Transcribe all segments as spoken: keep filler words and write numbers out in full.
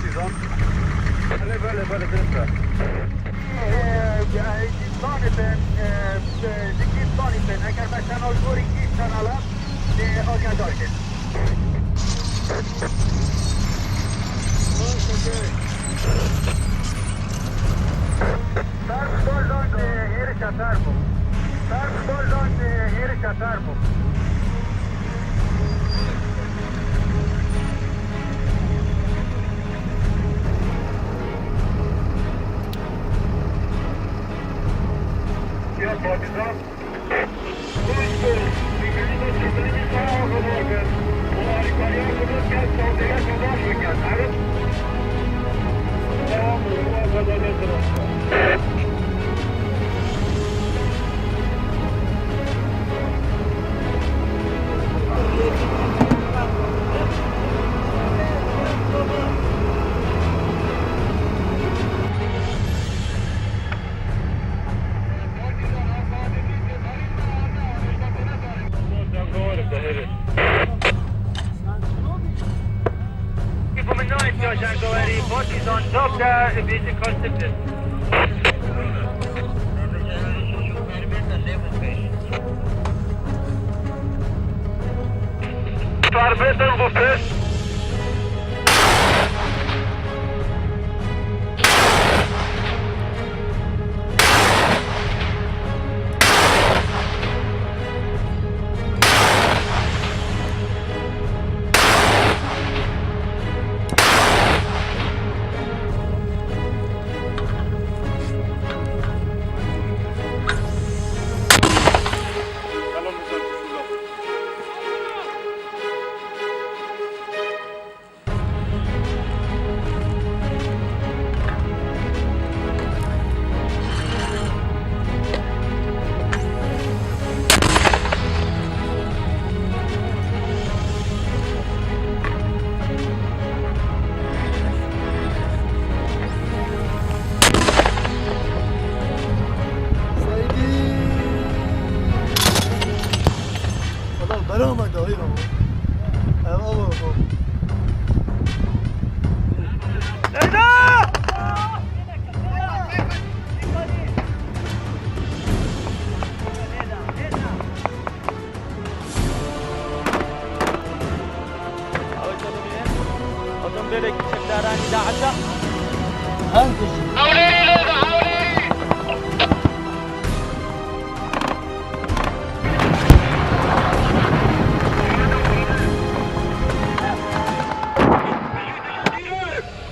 Bale, bale, bale, dirist e. Ee, e, Gistanê bin, e, e, ji Gistanê bin. Eger me şenal gorî kî şenala, e, agahedar ke. Ters bajan, e, hêrişa fermo. Ters bajan, e, hêrişa fermo. Ya partizan. Partisan, top da, bizi konuştuk. Farbêtin bû pêş. Seydî! Adam berama dayı ama. Ev ama bu. Leyla! Otomobilek çekdaranî DAIŞ'a. Hangisi?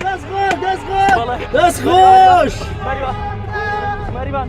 Dest xweş, dest xweş. Dest xweş. Merîvan. Merîvan.